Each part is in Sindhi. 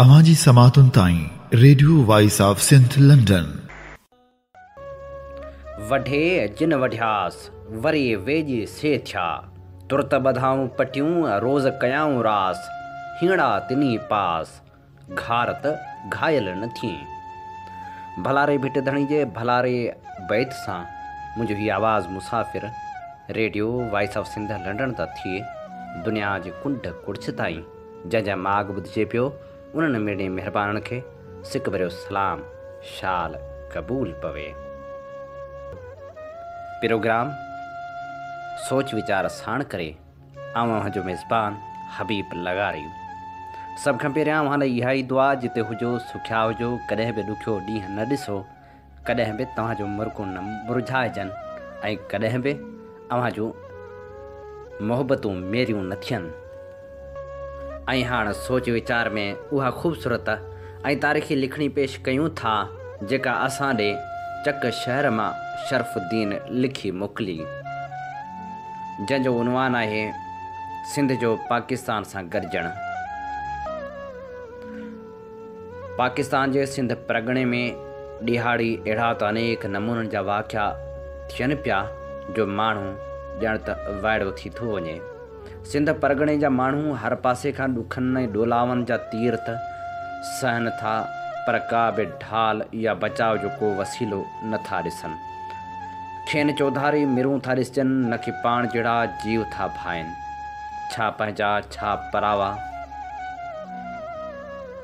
اوهان جي سماعتن تائين radio voice of Sindh London. وڍي جن وڍياس، وري ويڄ سي ٿيا. ترت ٻڌائون پٽيون، روز ڪيائون راس. هينئڙا تني پاس، گهارت گهايل نه ٿئين. ڀلاري ڀٽ ڌڻي جي ڀلاري بيت سان منهنجو هي آواز مسافر radio voice of Sindh London تان ٿئي دنيا جي ڪنڊ ڪڙڇ تائين جنهن جنهن ماڳ ٻڌجي پيو انهن مڙني مهربانن کي سڪ ڀريو سلام شال قبول پوي. پروگرام سوچ ويچار ساڻ ڪري آئون اوهان جو ميزبان حبيب لغاري. سڀ کان پهريان اوهان لاء اها ئي دعا جتي هجو سکيا هجو ڪڏهن به ڏکيو ڏينهن نه ڏسو ڪڏهن به توهان جون مرڪون نه مرجهائجن ۽ ڪڏهن به اوهان جون محبتون ميريون نه ٿين. ۽ هاڻ سوچ ويچار ۾ اها خوبصورت ۽ تاريخي لکڻي پيش ڪيون ٿا جيڪا اسان ڏي چڪ شهر مان شرف الدين لکي موڪلي. جنهن جو عنوان آهي سنڌ جو پاڪستان سان گڏجڻ. پاڪستان جي سنڌ پرڳڻي ۾ ڏهاڙي اهڙا ته انيڪ نمونن جا واقعا ٿين پيا جو ماڻهو ڄڻ ته وائڙو ٿي ٿو وڃي. سنڌ پرڳڻي جا ماڻهو هر پاسي کان ڏکن ۽ ڏولاون جا تير ته سهن ٿا پر ڪا به ڍال يا بچاء جو ڪو وسيلو نه ٿا ڏسن. کين چوڌاري مرون ٿا ڏسجن نه ڪي پاڻ جهڙا جيو ٿا ڀائين. ڇا پنهنجا ڇا پراوا.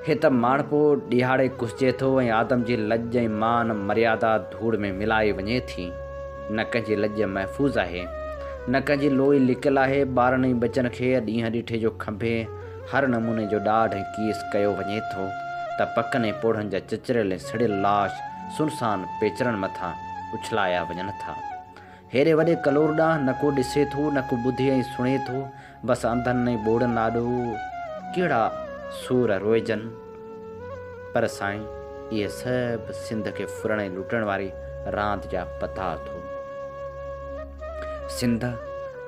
هت ماڻهپو ڏهاڙي ڪسجي ٿو ۽ آدم جي لڄ ۽ مان مريادا ڌوڙ ۾ ملائي وڃي ٿي. نه ڪنهن جي لڄ محفوظ آهي. نه ڪنهن جي لوئي لڪل آهي. ٻارن ۽ ٻچن کي ڏينهن ڏٺي جو کنڀي هر نموني جو ڏاڍ ۽ ڪيس ڪيو وڃي ٿو ته پڪن ۽ پوڙهن جا چچريل ۽ سڙيل لاش سنسان پيچرن مٿان اڇلايا وڃن ٿا. هيڏي وڏي ڪلور ڏانهن نه ڪو ڏسي ٿو، نه ڪو ٻڌي ۽ سڻي ٿو، بس انڌن ۽ ٻوڙن آڏو ڪهڙا سور روئجن. پر سائين، اهي سڀ سنڌ کي ڦرڻ ۽ لٽڻ واري راند جا پتا اٿو. سنڌ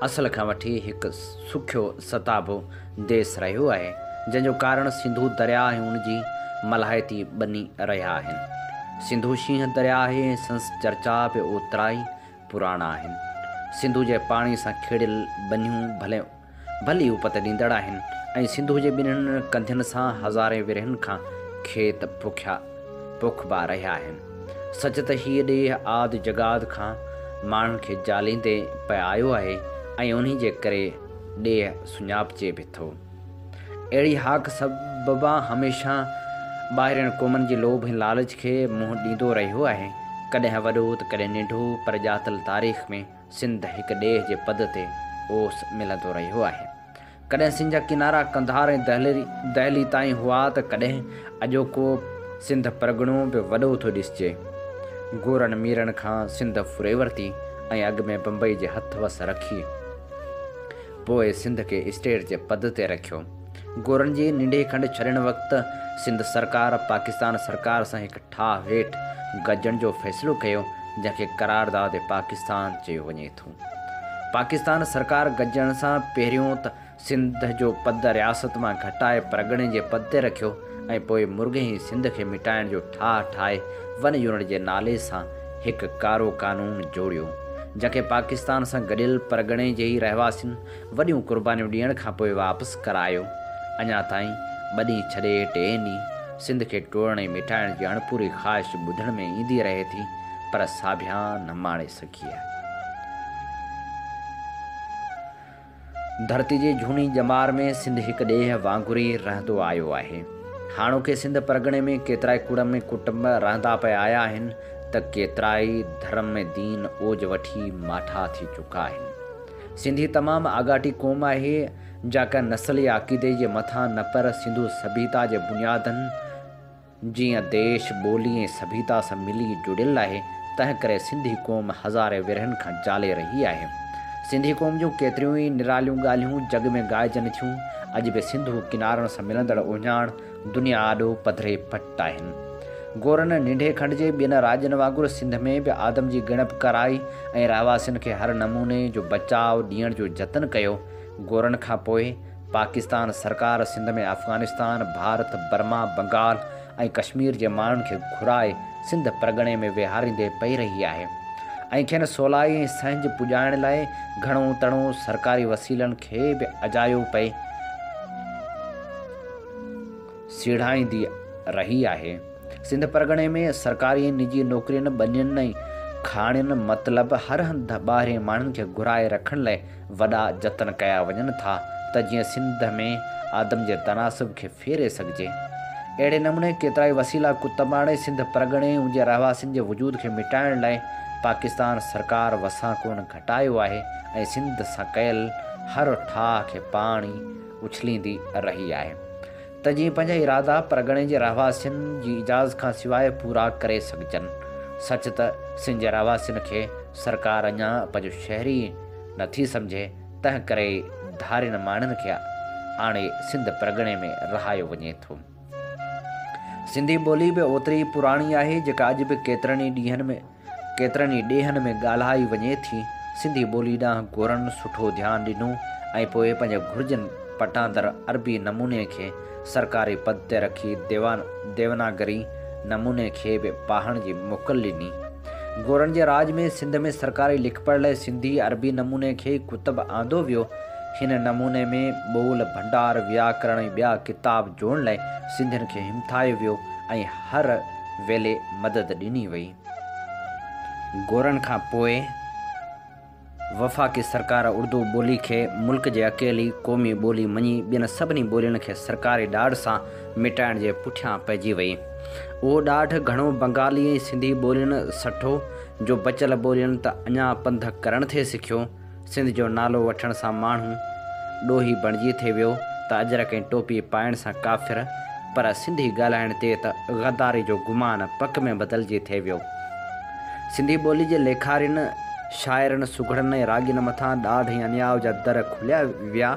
اصل کان وٺي هڪ سکيو ستابو ديس رهيو آهي، جنهن جو ڪارڻ سنڌو درياء ۽ ان جي ملهائتي ٻني رهيا آهن. سنڌو شينهن درياء آهي ۽ سندس چرچا به اوترائي پراڻا آهن. سنڌو جي پاڻي سان کيڙيل ٻنيون ڀلي ڀلي اپت ڏيندڙ آهن ۽ سنڌو جي ٻنهين ڪنڌين سان هزارين ورهين کان کيت پوکيا پوکبا رهيا آهن. سچ ته هيء ڏيهه آد جڳاد کان ماڻهن کي جاليندي پئي آيو آهي ۽ انهي جي ڪري ڏيهه سڃاپجي به ٿو. اهڙي هاڪ سببان هميشه ٻاهرين قومن جي لوڀ ۽ لالچ کي منهن ڏيندو رهيو آهي. ڪڏهن وڏو ته ڪڏهن ننڍو پر ڄاتل تاريخ ۾ سنڌ هڪ ڏيهه جي پد تي اوس ملندو رهيو آهي. ڪڏهن سنڌ جا ڪنارا قنڌار ۽ دهلي تائين هئا ته ڪڏهن اڄوڪو سنڌ پرڳڻو به وڏو ٿو ڏسجي. گورن ميرن کان سنڌ ڦري ورتي ۽ اڳ ۾ بمبئي جي هٿ وس رکي پوء سنڌ کي اسٽيٽ جي پد تي رکيو. گورن جي ننڍي کنڊ ڇڏڻ وقت سنڌ سرڪار پاڪستان سرڪار سان هڪ ٺاهه هيٺ گڏجڻ جو فيصلو ڪيو جنهن کي قرارداد پاڪستان چيو وڃي ٿو. پاڪستان سرڪار گڏجڻ سان پهريون ته سنڌ جو پد رياست مان گهٽائي پرڳڻي جي پد تي رکيو ۽ پوء مرڳهين سنڌ کي مٽائڻ جو ٺاهه ٺاهي ون يونٽ جي نالي سان هڪ ڪارو قانون جوڙيو جنهن کي پاڪستان سان گڏيل پرڳڻي جي ئي رهواسين وڏيون قربانيون ڏيڻ کان پوء واپس ڪرايو. اڃا تائين ٻه ڏينهن ڇڏي ٽئين ڏينهن سنڌ کي ٽوڙڻ ۽ مٽائڻ جي اڻپوري خواهش ٻڌڻ ۾ ايندي رهي ٿي پر ساڀيان نه ماڻي سگهي آهي. ڌرتي جي جهوني ڄمار ۾ سنڌ هڪ ڏيهه وانگر ئي رهندو آيو آهي. هاڻوڪي سنڌ پرڳڻي ۾ ڪيترائي ڪڙم ۽ ڪٽنب رهندا پئي آيا آهن ته ڪيترائي ڌرم ۽ دين اوج وٺي ماٺا ٿي چڪا آهن. سنڌي تمام آڳاٽي قوم آهي جا ڪنهن نسل يا عقيدي جي مٿان نه پر سنڌو سڀيتا جي بنيادن جيئن ديش، ٻولي ۽ سڀيتا سان ملي جڙيل آهي، تنهن ڪري سنڌي قوم هزارين ورهين کان جالي رهي آهي. سنڌي قوم جون ڪيتريون ئي نراليون ڳالهيون جڳ ۾ ڳائجن ٿيون. اڄ به سنڌو ڪنارن سان ملندڙ اهڃاڻ دنيا آڏو پڌري پٽ آهن. گورن ننڍي کنڊ جي ٻين راڄن وانگر سنڌ ۾ به آدم جي ڳڻپ ڪرائي ۽ رهواسين کي هر نموني جو بچاء ڏيڻ جو جتن ڪيو. گورن کان پوء پاڪستان سرڪار سنڌ ۾ افغانستان، ڀارت، برما، بنگال ۽ ڪشمير جي ماڻهن کي گهرائي سنڌ پرڳڻي ۾ ويهاريندي پئي رهي آهي ۽ کين سولائي ۽ سهنج پڄائڻ لاء گهڻو تڻو سرڪاري وسيلن کي به اجايو پئي سيڙائيندي رهي آهي. سنڌ پرڳڻي ۾ سرڪاري ۽ نجي نوڪرين، ٻنين ۽ کاڻين مطلب هر هنڌ ٻاهرين ماڻهن کي گهرائي رکڻ لاء وڏا جتن ڪيا وڃن ٿا ته جيئن سنڌ ۾ آدم جي تناسب کي ڦيري سگهجي. اهڙي نموني ڪيترائي وسيلا ڪتب آڻي سنڌ پرڳڻي ۽ ان جي رهواسين جي وجود کي مٽائڻ لاء پاڪستان سرڪار وسان ڪونه گهٽايو آهي ۽ سنڌ سان ڪيل هر ٺاهه کي پاڻ ئي اڇليندي رهي آهي. ته جيئن پنهنجا ارادا پرڳڻي جي رهواسين جي اجازت کان سواء پورا ڪري سگهجن. سچ ته سنڌ جي رهواسين کي سرڪار اڃا پنهنجو شهري نه ٿي سمجهي، تنهن ڪري ئي ڌارين ماڻهن کي آڻي سنڌ پرڳڻي ۾ رهايو وڃي ٿو. سنڌي ٻولي به اوتري ئي پراڻي آهي، جيڪا اڄ به ڪيترن ئي ڏينهن ۾. ڪيترن ئي ڏيهن ۾ ڳالهائي وڃي ٿي. سنڌي ٻولي ڏانهن گورن سٺو ڌيان ڏنو ۽ پوء پنهنجي گهرجن پٽاندر عربي نموني کي سرڪاري پد تي رکي ديوناگري نموني کي به پاهڻ جي موڪل ڏني. گورن جي راڄ ۾ سنڌ ۾ سرڪاري لکپڙهه لاء سنڌي عربي نموني کي ئي ڪتب آندو ويو. هن نموني ۾ ٻول، ڀنڊار، وياڪرڻ ۽ ٻيا ڪتاب جوڙڻ لاء سنڌين کي همٿايو ويو ۽ هر ويلي مدد ڏني وئي. گورن کان پوء وفاقي سرڪار اردو ٻولي کي ملڪ جي اڪيلي قومي ٻولي مڃي ٻين سڀني ٻولين کي سرڪاري ڏاڍ سان مٽائڻ جي پٺيان پئجي وئي. اهو ڏاڍ گهڻو بنگالي ۽ سنڌي ٻولين سٺو جو بچيل ٻولين ته اڃا پنڌ ڪرڻ ٿي سکيو. سنڌ جو نالو وٺڻ سان ماڻهو ڏوهي بڻجي ٿي ويو ته اجرڪ ۽ ٽوپي پائڻ سان ڪافر، پر سنڌي ڳالهائڻ تي ته غداري جو گمان پڪ ۾ بدلجي ٿي ويو. سنڌي ٻولي جي ليکارين، شاعرن، سگهڙن ۽ راڳين مٿان ڏاڍ ۽ انياء جا در کوليا ويا.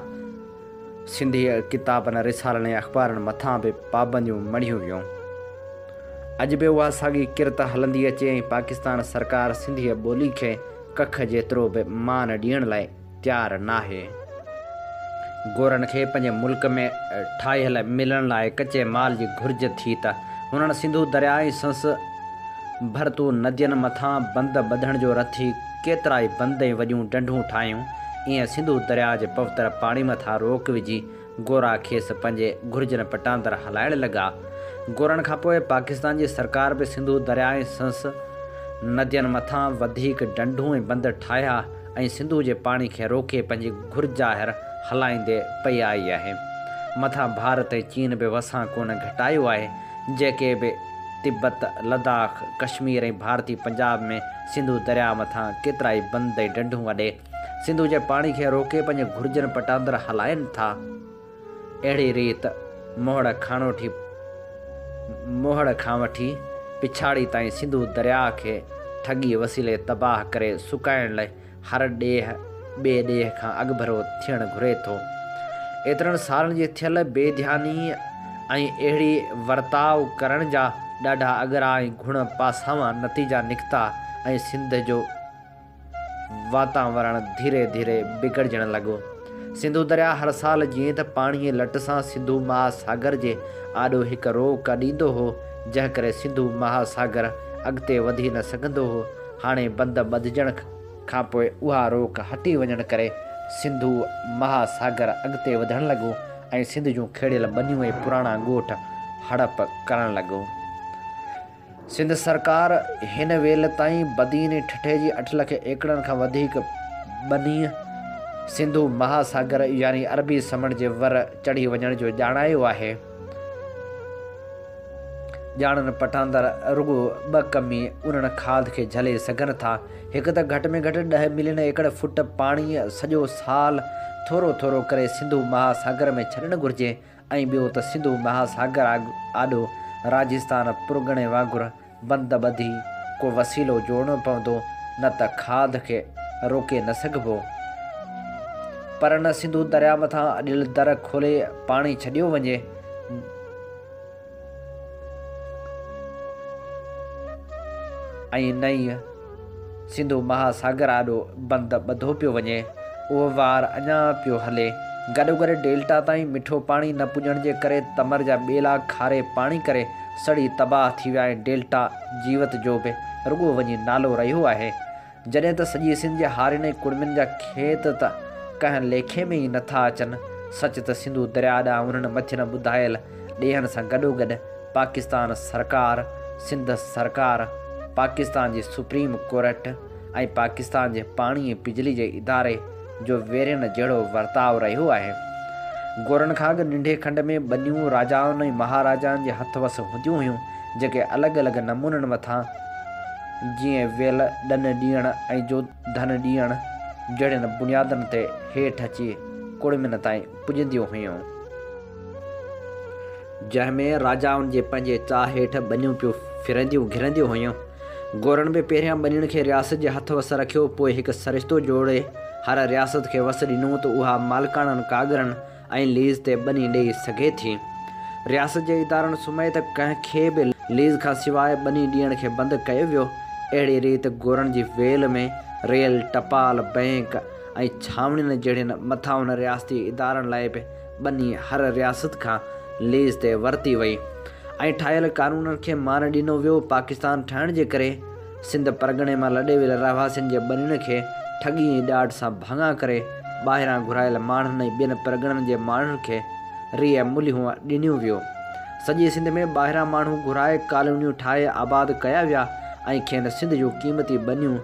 سنڌي ڪتابن، رسالن ۽ اخبارن مٿان به پابنديون مڙهيون ويون. اڄ به اها ساڳي ڪرت هلندي اچي ۽ پاڪستان سرڪار سنڌيء ٻولي کي ڪک جيترو به مان ڏيڻ لاء تيار ناهي. گورن کي پنهنجي ملڪ ۾ ٺاهيل ملن لاء ڪچي مال جي گهرج ٿي ته هنن سنڌو درياء ۽ سنس ڀرتو ندين مٿان بند ٻڌڻ جو رٿي ڪيترائي بند ۽ وڏيون ڍنڍون ٺاهيون. ايئن سنڌو درياء جي پوتر پاڻي مٿان روڪ وجهي گورا کيس پنهنجي گهرجن پٽاندر هلائڻ لڳا. گورن کان پوء پاڪستان جي سرڪار به سنڌو درياء ۽ سنس ندين مٿان وڌيڪ ڍنڍون ۽ بند ٺاهيا ۽ سنڌو جي پاڻي کي روڪي پنهنجي گهرج آهر هلائيندي پئي آئي آهي. مٿان ڀارت ۽ چين به وسان ڪونه گهٽايو آهي، جيڪي به تبت، لداخ، ڪشمير ۽ ڀارتي پنجاب ۾ سنڌو درياء مٿان ڪيترائي بند ۽ ڍنڍون اڏي سنڌو جي پاڻي کي روڪي پنهنجي گهرجن پٽاندر هلائين ٿا. اهڙي ريت موهڙ کانوٺي موهڙ کان وٺي پڇاڙي تائين سنڌو درياء کي ٺڳي وسيلي تباهه ڪري سڪائڻ لاء هر ڏيهه ٻئي ڏيهه کان اڳڀرو ٿيڻ گهري ٿو. ايترن سالن جي ٿيل بي ڌياني ۽ اهڙي ورتاء ڪرڻ جا ڏاڍا اگرا ۽ گهڻ پاساوان نتيجا نڪتا ۽ سنڌ جو واتاورڻ ڌيري ڌيري بگڙجڻ لڳو. سنڌو درياء هر سال جيئن ته پاڻيء لٽ سان سنڌو مها ساگر جي آڏو هڪ روڪ اڏيندو هو، جنهن ڪري سنڌو مها ساگر اڳتي وڌي نه سگهندو هو. هاڻي بند ٻڌجڻ کانپوء اها روڪ هٽي وڃڻ ڪري سنڌو مها ساگر اڳتي وڌڻ لڳو ۽ سنڌ جون کيڙيل ٻنيون ۽ پراڻا ڳوٺ هڙپ ڪرڻ لڳو. سنڌ سرڪار هن ويل تائين بدين ۽ ٺٽي جي اٺ لک ايڪڙن کان وڌيڪ ٻنيء سنڌو مها ساگر يعني عربي سمنڊ جي ور چڙهي وڃڻ جو ڄاڻايو آهي. ڄاڻن پٽاندر رڳو ٻه ڪم ئي انهن کاڌ کي جهلي سگهن ٿا، هڪ ته گهٽ ۾ گهٽ ڏهه ملين ايڪڙ فوٽ پاڻي سڄو سال ٿورو ٿورو ڪري سنڌو مها ساگر ۾ ڇڏڻ گهرجي ۽ ٻيو ته سنڌو مها ساگر آڏو راجستان پرڳڻي وانگر بند ٻڌي ڪو وسيلو جوڙڻو پوندو نه ته کاڌ کي روڪي نه سگهبو. پر نه سنڌو درياء مٿان اڏيل در کولي پاڻي ڇڏيو وڃي. ۽ نه ئي سنڌو مها ساگر آڏو بند ٻڌو پيو وڃي. اهو وار اڃا پيو هلي. گڏوگڏ ڊيلٽا تائين مٺو پاڻي نه پڄڻ جي ڪري تمر جا ٻيلا کاري پاڻي ڪري سڙي تباهه ٿي ويا ۽ ڊيلٽا جيوت جو به رڳو وڃي نالو رهيو آهي. جڏهن ته سڄي سنڌ جي هارين ۽ ڪڙمين جا کيت ته ڪنهن ليکي ۾ ئي نٿا اچن. سچ ته سنڌو درياء ڏانهن انهن مٿين ٻڌايل ڏيهن سان گڏوگڏ پاڪستان سرڪار، سنڌ سرڪار، پاڪستان جي سپريم ڪورٽ ۽ پاڪستان جي پاڻي ۽ بجلي جي اداري جو ويرين جهڙو ورتاء رهيو آهي. گورن کان اڳ ننڍي کنڊ ۾ ٻنيون راجائن ۽ مهاراجائن جي هٿ وس هونديون هيون، جيڪي الڳ الڳ نمونن مٿان جيئن ويل ڏن ڏيڻ ۽ جو ڌن ڏيڻ جهڙين بنيادن تي هيٺ اچي ڪڙمين تائين پڄنديون هيون. جنهن ۾ راجائن جي پنهنجي چاهه هيٺ ٻنيون پيون ڦرنديون گهرنديون هيون. گورن به پهريان ٻنين کي رياست جي هٿ وس رکيو، پوء هڪ سرشتو جوڙي هر رياست کي وس ڏنو ته اها مالڪاڻن ڪاڳرن ۽ ليز تي ٻني ڏيئي سگهي ٿي. رياست جي ادارن سميت ڪنهن کي به ليز کان سواء ٻني ڏيڻ کي بند ڪيو ويو. اهڙي ريت گورن جي ويل ۾ ريل، ٽپال، بئنڪ ۽ ڇانوڻين جهڙين مٿاهن رياستي ادارن لاء به ٻني هر رياست کان ليز تي ورتي وئي ۽ ٺاهيل قانونن کي مان ڏنو ويو. پاڪستان ٺهڻ جي ڪري سنڌ پرڳڻي مان لڏي ويل رهواسين جي ٻنين کي ٺڳي ۽ ڏاڍ سان ڀاڱا ڪري ٻاهران گهرايل ماڻهن ۽ ٻين پرڳڻن جي ماڻهن کي ريء ملهيون ڏنيون ويو. سڄي سنڌ ۾ ٻاهران ماڻهو گهرائي ڪالونيون ٺاهي آباد ڪيا ويا ۽ کين سنڌ جون قيمتي ٻنيون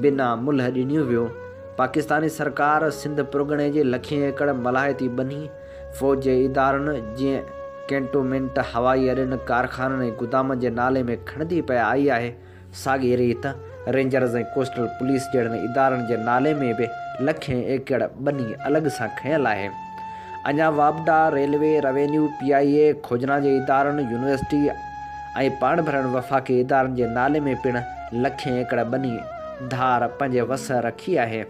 بنا ملهه ڏنيون ويون. پاڪستاني سرڪار سنڌ پرڳڻي جي لکين ايڪڙ ملاحتي ٻني، فوج جي ادارن جيئن ڪينٽومينٽ، هوائي اڏن، ڪارخانن ۽ گدامن جي نالي ۾ کڻندي پئي آئي آهي، ساڳي ريت رينجرز ۽ ڪوسٽل پوليس جهڙن ادارن جي نالي ۾ به لکين ايڪڙ ٻني الڳ سان کنيل آهي. اڃا واپڊا، ريلوي، روينيو، پي آء اي، کوجنا جي ادارن، يونيورسٽي ۽ پاڻڀرن وفاقي ادارن جي نالي ۾ پڻ لکين ايڪڙ ٻني ڌار پنهنجي وس رکي آهي.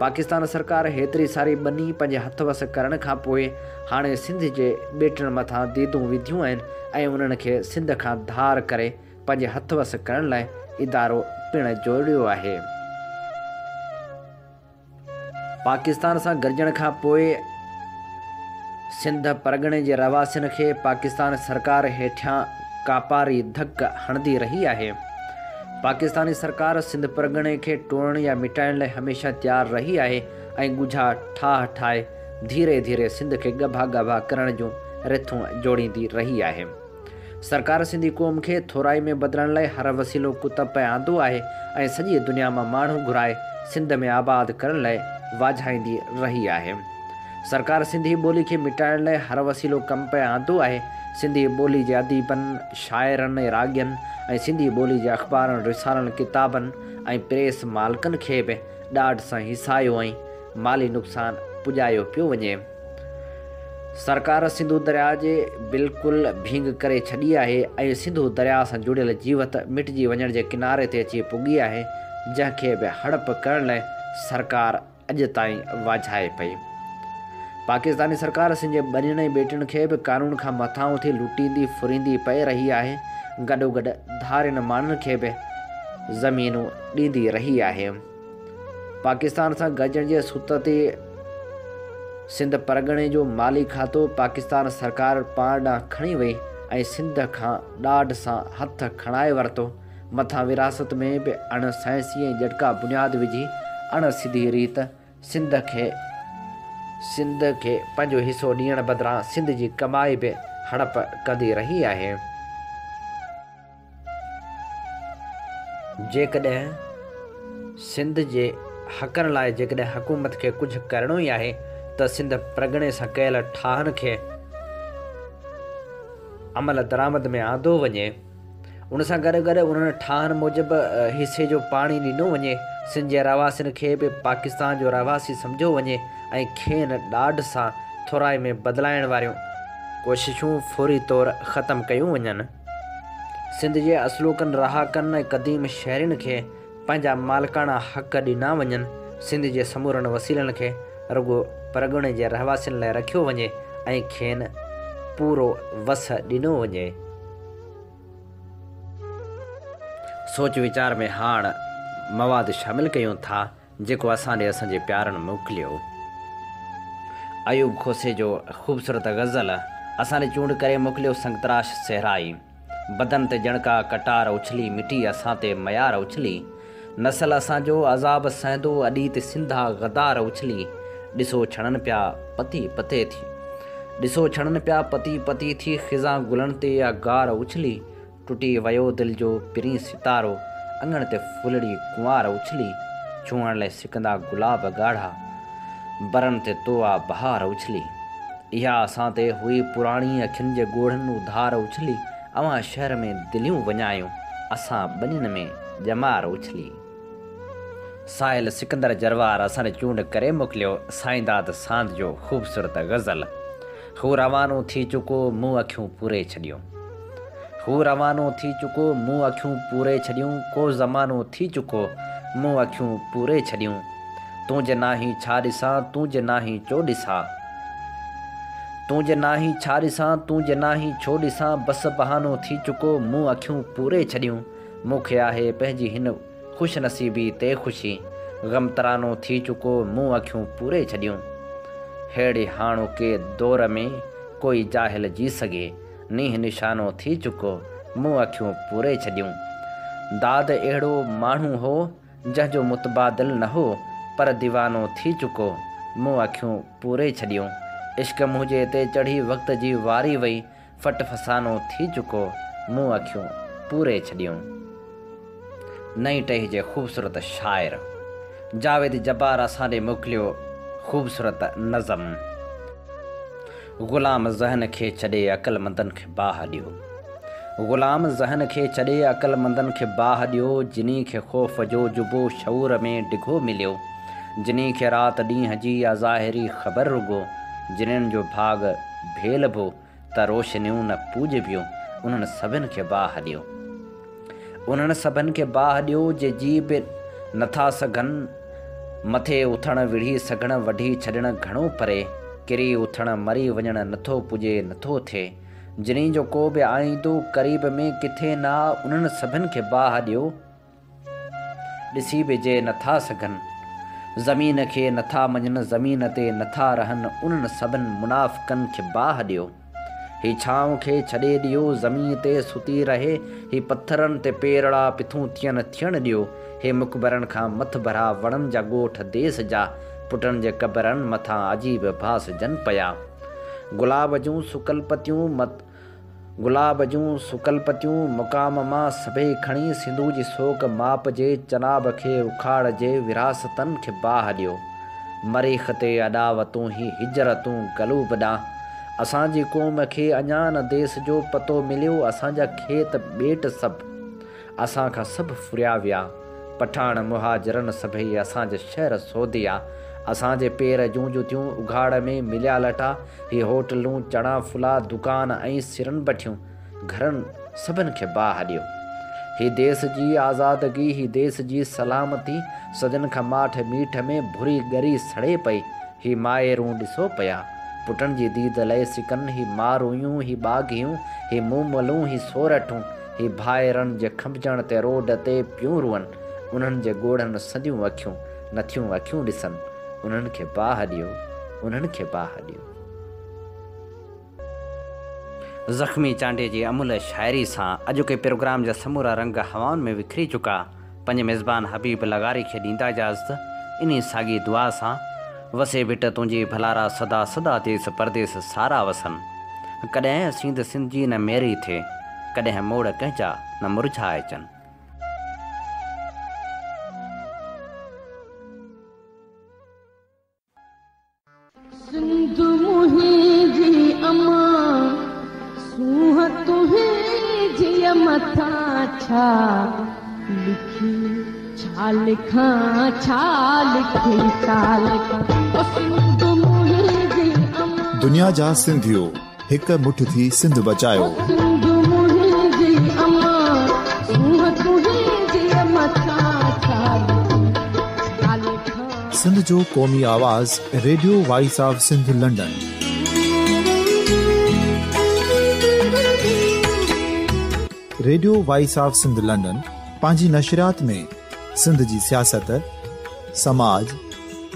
پاڪستان سرڪار هيتري ساري ٻني پنهنجي هٿ وس ڪرڻ کان پوء هاڻي سنڌ جي ٻيٽن مٿان ديدون وڌيون آهن ۽ انهن کي سنڌ کان ڌار ڪري پنهنجي هٿ وس ڪرڻ لاء ادارو پڻ جوڙيو آهي. پاڪستان سان گڏجڻ کان پوء سنڌ پرڳڻي جي رهواسين کي پاڪستان سرڪار هيٺيان ڪاپاري ڌڪ هڻندي رهي آهي. پاڪستاني سرڪار سنڌ پرڳڻي کي ٽوڙڻ يا مٽائڻ لاء هميشه تيار رهي آهي ۽ ڳجها ٺاهه ٺاهي ڌيري ڌيري سنڌ کي ڳڀا ڳڀا ڪرڻ جون رٿون جوڙيندي رهي آهي. سرڪار سنڌي قوم کي ٿورائي ۾ بدلڻ لاء هر وسيلو ڪتب پئي آندو آهي ۽ سڄيء دنيا مان ماڻهو گهرائي سنڌ ۾ آباد ڪرڻ لاء واجهائيندي رهي آهي. سرڪار سنڌي ٻولي کي مٽائڻ لاء هر وسيلو ڪم پئي آندو آهي. سنڌي ٻولي جي اديبن، شاعرن ۽ راڳين ۽ سنڌي ٻولي جي اخبارن، رسالن، ڪتابن ۽ پريس مالڪن کي به ڏاڍ سان هيسايو ۽ مالي نقصان پڄايو پيو وڃي. سرڪار سنڌو درياء جي بلڪل ڀينگ ڪري ڇڏي آهي ۽ سنڌو درياء سان جڙيل جيوت مٽجي وڃڻ جي ڪناري تي اچي پڳي آهي، جنهن کي به هڙپ ڪرڻ لاء سرڪار اڄ تائين واجهائي پئي. پاڪستاني سرڪار سنڌ جي ٻنين ۽ ٻيٽن کي به قانون کان مٿانهون ٿي لٽيندي ڦريندي پئي رهي آهي، گڏوگڏ ڌارين ماڻهن کي به زمينون ڏيندي رهي آهي. پاڪستان سان گڏجڻ جي ست تي سنڌ پرڳڻي جو مالي کاتو پاڪستان سرڪار پاڻ ڏانهن کڻي وئي ۽ سنڌ کان ڏاڍ سان هٿ کڻائي ورتو، مٿان ورهاست ۾ به اڻ سائنسي ۽ ڄٽڪا بنياد وجهي اڻ سڌي ريت سنڌ کي سنڌ کي پنهنجو حصو ڏيڻ بدران سنڌ جي ڪمائي به هڙپ ڪندي رهي آهي. جيڪڏهن سنڌ جي حقن لاء جيڪڏهن حڪومت کي ڪجهه ڪرڻو ئي آهي ته سنڌ پرڳڻي سان ڪيل ٺاهن کي عمل درآمد ۾ آندو وڃي ان سان گڏ گڏ انهن ٺاهن موجب حصي جو پاڻي ڏنو وڃي سنڌ جي رهواسين کي به پاڪستان جو رهواسي سمجهيو وڃي ۽ کين ڏاڍ سان ٿورائي ۾ بدلائڻ واريون ڪوششون فوري طور ختم ڪيون وڃن. سنڌ جي اصلوڪن رهاڪن ۽ قديم شهرين کي پنهنجا مالڪاڻا حق ڏنا وڃن، سنڌ جي سمورن وسيلن کي رڳو پرڳڻي جي رهواسين لاء رکيو وڃي ۽ کين پورو وس ڏنو وڃي. سوچ ويچار ۾ هاڻ مواد شامل ڪيون ٿا. جيڪو اسان ڏي اسان جي پيارن موڪليو. ايوب کوسي جو خوبصورت غزل اسان ڏي چونڊ ڪري موڪليو سنگتراش صحرائي بدن تي ڄڻ ڪا ڪٽار اڇلي مٽي اسان تي ميار اڇلي نسل اسان جو عذاب سهندو اڏي تي سنڌ آ غدار اڇلي ڏسو ڇڻن پيا پتي پتي ٿي ڏسو ڇڻن پيا پتي پتي ٿي خزان گلن تي آ گار اڇلي ٽٽي ويو دل جو پرين ستارو، اڱڻ تي ڦلڙي ڪنوار اڇلي، ڇهڻ لئه سڪندا گلاب ڳاڙها، برن تي تو آ بهار اڇلي. اها اسان تي هئي پراڻي اکين جي ڳوڙهن اڌار اڇلي، اوهان شهر ۾ دليون وڃايون، اسان ٻنين ۾ ڄمار اڇلي. ساحل سڪندر جروار اسان ڏي چونڊ ڪري موڪليو سائينداد ساند جو خوبصورت غزل هو روانو ٿي چڪو مون اکيون پوري ڇڏيون هو روانو ٿي چڪو مون اکيون پوري ڇڏيون ڪو زمانو ٿي چڪو مون اکيون پوري ڇڏيون تون جي ناهين ڇا ڏسان تون جي ناهين چو ڏسان تون جي ناهين ڇا ڏسان تون جي ناهين ڇو ڏسان بس بهانو ٿي چڪو مون اکيون پوري ڇڏيون مون کي آهي پنهنجي هن خوش نصيبي تي خوشي، غم ترانو ٿي چڪو، مون اکيون پوري ڇڏيون. ههڙي هاڻوڪي دور ۾ ڪوئي جاهل جي سگهي، نينهن نشانو ٿي چڪو، مون اکيون پوري ڇڏيون. داد اهڙو ماڻهو هو، جنهن جو متبادل نه هو، پر ديوانو ٿي چڪو، مون اکيون پوري ڇڏيون. عشق منهنجي تي چڙهي وقت جي واري وئي، ڦٽ فسانو ٿي چڪو، مون اکيون پوري ڇڏيون. نئين ٽهي جي خوبصورت شاعر جاويد جبار اسان ڏي موڪليو خوبصورت نظم. غلام ذهن کي ڇڏي عقلمندن کي باهه ڏيو. غلام ذهن کي ڇڏي عقلمندن کي باهه ڏيو جني کي خوف جو جبو شعور ۾ ڊگهو مليو جني کي رات ڏينهن جي آ ظاهري خبر رڳو جنين جو ڀاڳ ڀيلبو ته روشنيون نه پوڄبيون انهن سڀن کي باهه ڏيو. انهن سڀن کي باهه ڏيو جي جي به نٿا سگهن مٿي اٿڻ وڙهي سگهڻ وڍي ڇڏڻ گهڻو پري ڪري اٿڻ مري وڃڻ نٿو پڄي نٿو ٿئي جني جو ڪو به آئيندو قريب ۾ ڪٿي نه آ انهن سڀن کي باهه ڏيو. ڏسي به جي نه ٿا سگهن. زمين کي نه ٿا مڃن زمين تي نه ٿا رهن انهن سڀن منافقن کي باهه ڏيو. هي ڇانو کي ڇڏي ڏيو زمين تي ستي رهي هي پٿرن تي پيرڙا پٿون ٿين ٿيڻ ڏيو هي مقبرن کان مٿڀرا وڻن جا ڳوٺ ديس جا پٽن جي قبرن مٿان عجيب ڀاسجن پيا گلاب جون سڪل پتيون گلاب جون سڪل پتيون مقام مان سڀئي کڻي سنڌو جي سوڪ ماپ جي چناب کي اکاڙ جي وراثتن کي باهه ڏيو. مريخ تي اڏاوتون هي هجرتون گلوب ڏانهن اسان جي قوم کي اڃا نه ديس جو پتو مليو اسان جا کيت ٻيٽ سڀ اسان کان سڀ ڦريا ويا. پٺاڻ مهاجرن سڀئي اسان جا شهر سوديا. اسان جي پير جون جتيون اگهاڙ ۾ مليا لٽا. هي هوٽلون، چڻا ڦلا، دڪان ۽ سرن بٺيون، گهرن سڀن کي باهه ڏيو. هي ديس جي آزادگي، هي ديس جي سلامتي، صدين کان ماٺ ميٺ ۾ ڀري ڳري سڙي پئي. هي مائرون ڏسو پيا، پٽن جي ديد لئه سڪن، هي مارويون، هي ٻاگهيون، هي موملون، هي سورٺون، هي ڀائرن جي کنڀجڻ تي روڊ تي پيون روئن، انهن جي ڳوڙهن سنديون اکيون نٿيون اکيون ڏسن، انهن کي باهه ڏيو، انهن کي باهه ڏيو. زخمي چانڊيي جي املهه شاعري سان اڄوڪي پروگرام جا سمورا رنگ هوائن ۾ وکري چڪا. پنهنجي ميزبان حبيب لغاري کي ڏيندا اجازت انهي ساڳي دعا سان، وسي ڀٽ تنهنجي ڀلارا سدا سدا ديس پرديس سارا وسن. ڪڏهن سينڌ سنڌ جي نه ميري ٿئي، ڪڏهن موڙ ڪنهن جا نه مرجهائجن. سنڌ منهنجي امان، سونهن تنهنجي مٿان ڇا لکي ڇا لکان ڇا لکي ڇا لکان او سنڌ منهنجي امان. دنيا جا سنڌيو هڪ مٺ ٿي سنڌ بچايو. او سنڌ منهنجي امان، سونهن تنهنجي مٿان ڇا لکي ڇا لکان. سنڌ جو قومي آواز radio voice of Sindh London. Radio voice of Sindh London پنهنجي نشريات ۾ سنڌ جي سياست، سماج،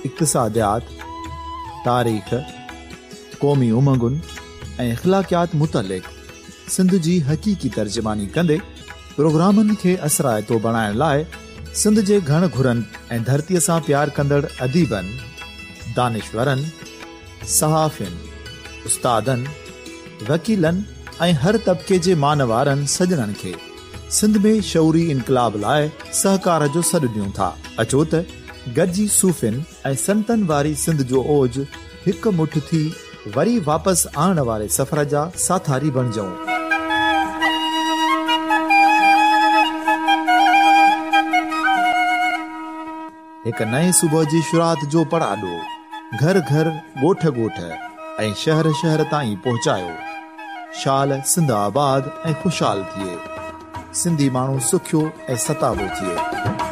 اقتصاديات، تاريخ، قومي امنگن ۽ اخلاقيات متعلق سنڌ جي حقيقي ترجماني ڪندي پروگرامن کي اثرائتو بڻائڻ لاء سنڌ جي گهڻ گهرن ۽ ڌرتيء سان پيار ڪندڙ اديبن، دانشورن، صحافين، استادن، وڪيلن ۽ هر طبقي جي مانوارن سڄڻن کي سنڌ ۾ شعوري انقلاب لاء سهڪار جو سڏ ڏيون ٿا. اچو ته گڏجي صوفين ۽ سنتن واري سنڌ جو اوج هڪ مٺ ٿي وري واپس آڻڻ واري سفر جا ساٿاري بڻجون. هڪ نئين صبح جي شروعات جو پڙاڏو گهر گهر، ڳوٺ ڳوٺ ۽ شهر شهر تائين پهچايو. شال سنڌ آباد ۽ خوشحال ٿئي. سنڌي ماڻهو سکيو ۽ ستابو ٿئي.